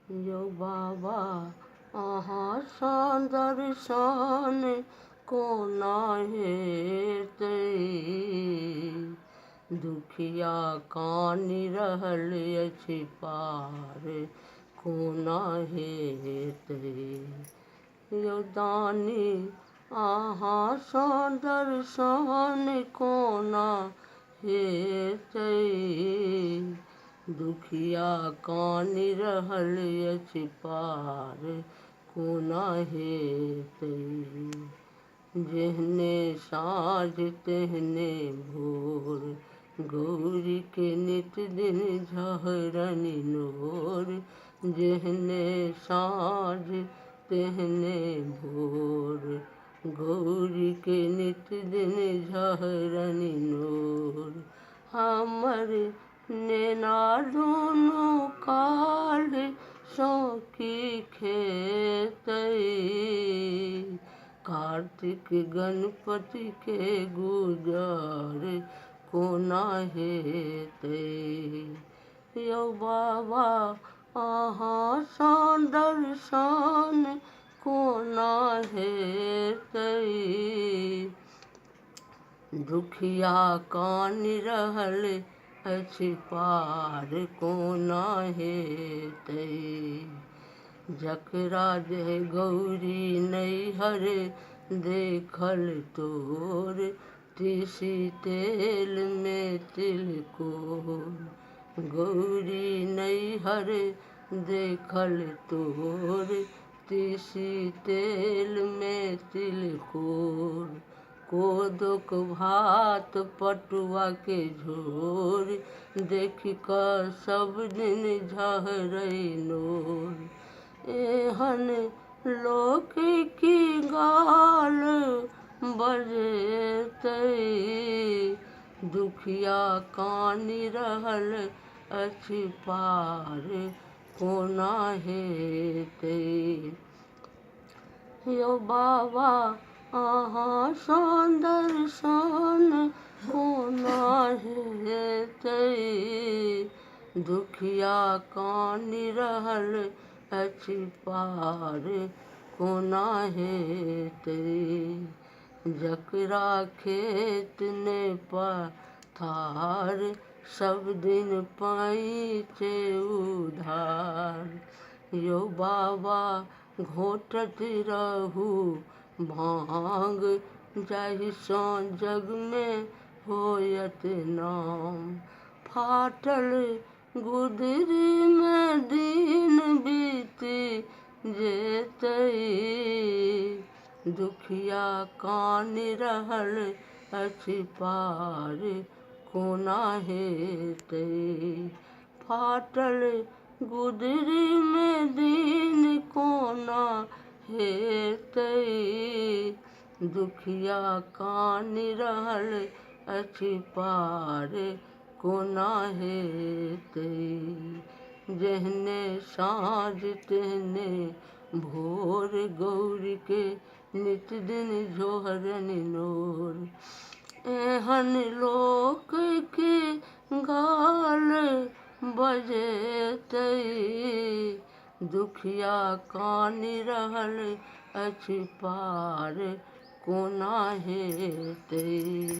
यौ बाबा अहाँसँ दर्शन कोना हेतै, दुखिया कानि रहल अछि पार कोना हेतै। यौ दानी अहाँसँ दर्शन कोना हेतै, दुखिया कानि रहल अछि पार कोना हेतै। जेहने साँझ तेहने भोर, गौरीके नित दिन झहरनि नोर। जेहने साँझ तेहने भोर, गौरीके नित दिन झहरनि नोर। हमर नेना दुनू काल्हिसँ की खेतै, कार्तिक गणपतिके गुजर कोना हेतै। यौ बाबा अहाँसँ दर्शन कोना हेतै, दुखिया कानि रहल अछि पार कोना हेतै। जकरा जे गौरी नैहर देखल तोर, तीसी तेलमे तिलकोर। गौरी नैहर देखल तोर, तीसी तेलमे तिलकोर। कोदोक भात पटुआके झोर, देखि कऽ सब दिन झहरै नोर। एहन लोक की गाल बजेतै, दुखिया कानि रहल अछि पार कोना हेतै। यौ बाबा अहाँसँ दर्शन कोना हेतै, दुखिया कानि रहल अछि पार कोना हेतै। जकरा खेत ने पथार, सब दिन पैंचे उधार। यौ बाबा घोटैत रहू भाँग, जाहिसँ जगमे होयत नाम। फाटल गुदरीमे दिन बीति जेतै, दुखिया कानि रहल अछि पार कोना हेतै। फाटल गुदरीमे दिन कोना हेतै, दुखिया कानि रहल अछि पार कोना हेतै। जेहने साँझ तेहने भोर, गौरीके नित दिन झहरनि नोर। एहन लोक की गाल बजेतै, दुखिया कानि रहल अछि पार कोना हेतै।